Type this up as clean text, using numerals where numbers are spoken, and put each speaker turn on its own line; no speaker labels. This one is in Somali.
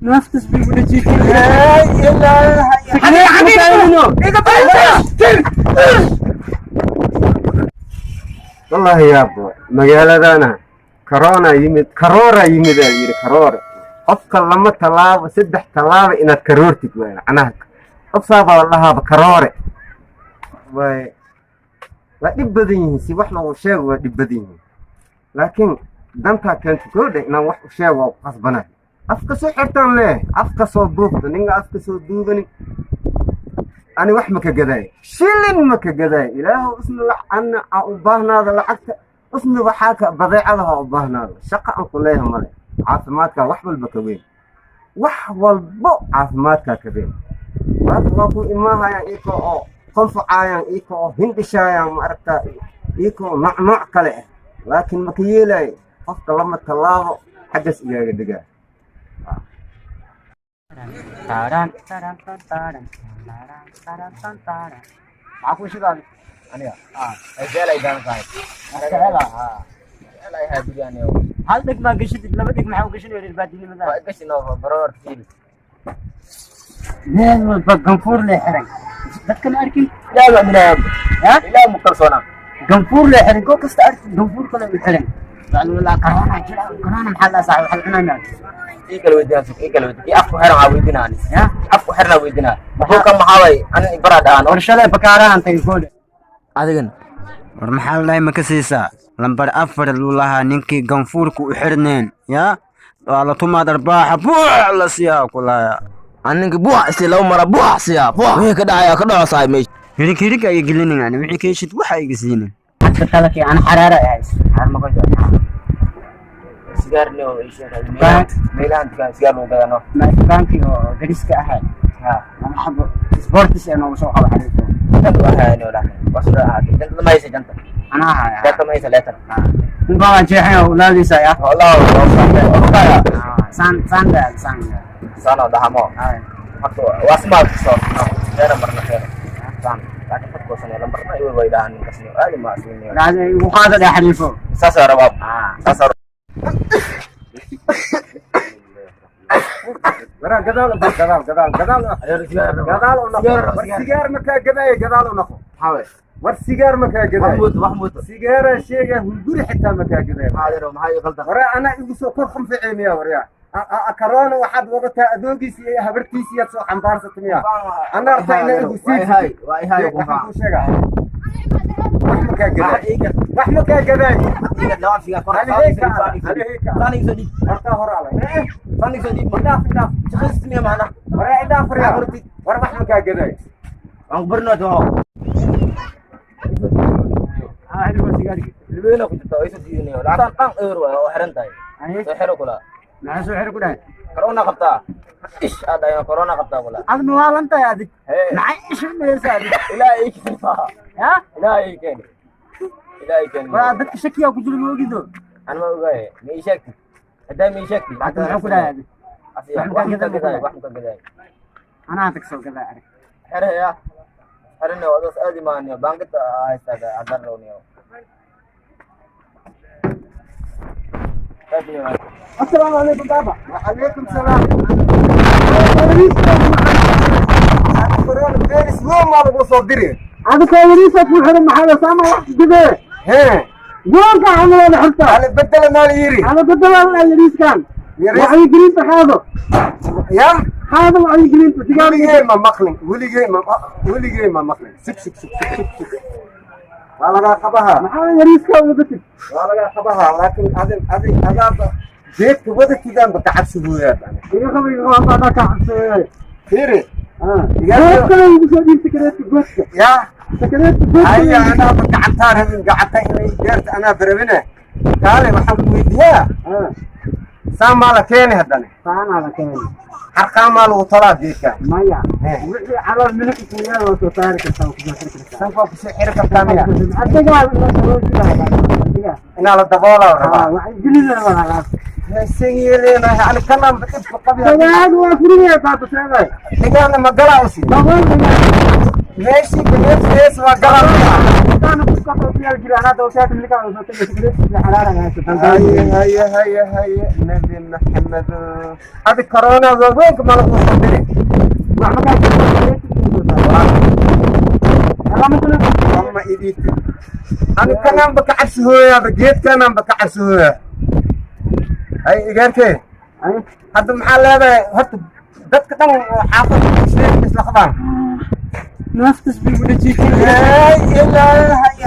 Naftas buu igu dhajiyey.
Wallaahi yaabo, magaaladana corona yimid, karoora yimid aa yidhi. Karoora qofka lama tallaabo, saddex tallaabo inaad karoortid waay. Macnaha qof saabaa la dhahaaba karoore waay. Waa dhib badan yihiin, si wax loogu sheego waa dhib badan yihiin, laakiin dantaa keento koodha inaan wax u sheego waa ku qasbanahay. Afka soo xirtaan leh, afka soo duubta, ninka afka soo duubanin ani wax ma ka gadaayo, shilin ma ka gadaayo. Ilaahu isna ana aan u baahnaado lacagta, isna waxaa ka badeecada ha u baahnaado. Shaqa aan ku leeyahay male. Caafimaadkaa wax walba ka weyn, wax walbo caafimaadkaa ka weyn. Waa ku imaahayaan iyakoo oo qonfucaayaan, iyakoo oo hindhishaayaan, ma aragtaa, iyakoo nooc nooc kale ah, laakiin maka yeelaayo. Qofka lama tallaabo xaggas igaaga degaa.
Taran, taran, tan, taran, taran, taran, tan, taran. Maxaa kuu shidaali?
Aniga?
Ah.
Jecel ay daan tahay.
Jecel ah?
Jecel ay ahay gurigaan.
Hal dheg maa gashidid, laba dheg maxaa u gashanaya reer baadinimada?
Waa gashi noo baroor fiil.
Meel walba ganfuur lee xiran. Dadka ma arkin?
Ilaa ma minaa.
Ya?
Ilaa mu kalsoona.
Ganfuur lee xiran, goo kasta arkin ganfuur kale u xiran. Bacdi walaa corona jira, corona maxaa la saaxay, waxaa la cunaa.
Ii kala weydiinaa, ii kala weydiin. Ii afku xiran waa weydiinaa ani.
Ya?
Afku xiran waa weydiinaa. Buuka maxaa way? Ani ibara dhahan.
War shalay bakaarahan tagay koodhe.
Adigan.
War maxaa la dhahay, ma ka siisaa lambar 4 luu lahaa ninkii ganfuurka u xirneen? Yaa waa la tumaad arbaaxa buuc la siiyaa kulaaya.
Aninka buuxa isii laba mara buuxa siyaa. Buux wixii ka dhacaya ka dhaco saay meesha.
Hirig hirig ay gelinin ani wixii ka heshid waxa iga siinin.
Hadda talakii ana xaraara ay hayso.
Xaar ma ka jiro. Sigaar ne oo ii sheegay. Meelahan dukaan sigaar lagu gadano.
Ma dukaankii oo dariska ahay?
Ha.
Lama xabo sportis ee noogu soo qaba xariifo.
Janta waa hayaa noo dhaxay. Waa soo ahaatay. Janta ma haysa janta.
Anaa haya.
Janta ma haysa leetar.
Ninka waan jeexay oo ulaadiisa ya.
Wallah waa.
Saan saan daa saan.
Saan oo dhahamo.
Ay.
Horta waa simaa soo. Xeera marna xeera. Saan. Laakiin fadko sanay lambarna iwal way dhahan ninkaas niyo. Aadi ma asiin.
Raadi igu qaada dhaa xariifo.
Saas oo rabaa. Saas oo.
Waraa gadaal u bax, gadaal, gadaal, gadaal u gadaal u noqo. War sigaar ma kaa gadaayo, gadaal u noqo.
Maxaa way?
War sigaar ma kaa gadaayo.
Wax muuto, wax muuto.
Sigaara sheega, hunguri xitaa ma kaa gadaayo.
Maxaa yaro, maxaa ii qaldan?
Waraa anaa igu soo kor khunficay miya? Waryaa corona waxaad wadataa adoogiisi iyo habartiisi yaad soo xambaarsatay miya? Anaa rabtaa inaa igu
Waa ihay, waa ihay.
Waxaan kuu sheegaa, wax ma kaa gadaayo, wax ma kaa gadaayo. Horta hor ala idhaaf, idhaaf, waraa idhaaf, waryaa war wax ma kaa gadaayo.
Ah, xariifo sigaarki. Maxaa soo xir ku dhahay? Ad ma waalan tahay adig? Maxay ishimaysaa adig? Ya? Waa dadka shakiyaa ku jira, ma ogido? Hadda muxuu ku dhahay adig? Anaa tag soo gadaa arag.
Xerine wadaas aadi maaniyo baangada haystaa adarrowniyo.
Assalaamu calaykum baaba.
وعليكم السلام. كورونا فيروس وين ما lagu soo diri.
Adika wariisa ku xiran maxaa la saama wax gudee?
Hee.
Goonka camalada xirta.
Ala bedela maal yiri.
Ala bedela la yariiskan.
Yariis.
Wacyigelinta qaado.
Ya.
Qaado wacyigelinta sigaarka.
Weligay ma maqlin, weligay ma, weligay ma maqlin. Sug, sug, sug, sug, sug, waa lagaa qabahaa.
Maxaa yariiska uga batid?
Waa lagaa qabahaa, laakiin adin adin adaaba geedka wadatidaanba ka cabsigooyaa.
Iga qaba, iga qaba, baa ka cabsaday.
Fiiri.
Goodkana igu soo dhiib sakareedka goodka.
Ya.
Sakareedka goodka.
Haya, anaaba gacantaa rabin, gacanta inay gaarta anaa barabine. Kaale, waxaan ku weydiiyaa, saan maa la keeni haddana?
Saanaa la keeni.
Xarqaan maa lagu tolaa geedka?
Maya. Wixii calool milix ku yaal waa soo saari kartaa, waa kusoo xiri kartaa.
Sankaa kusoo xiri kartaa miya?
Adigaa la daboolaa.
Inaa la daboolaa la rabaa.
Wacyigelin la rabaa.
Haysan yeeleenahay ani kanaan dhibka qabi.
Dagaal waa furiyaa baaba sheegay.
Dhigaana ma galaa usi.
Dabool dagaal.
Meeshii ganeeftees waa galanaya. Haye, haye, haye, haye, Nabi Maxamed, adi corona waaweynka mala kusoo diri. Ama iditi ani kanaanba ka cabsi hooyaaba, geedkanaanba ka cabsi hooyaa. Hay, igaarkee, hadda maxaa leedahay? Horta dadka dhan oo xaafadda isla qabaan.
Naftas bay u dhajiifin.
Hey, ilaahay.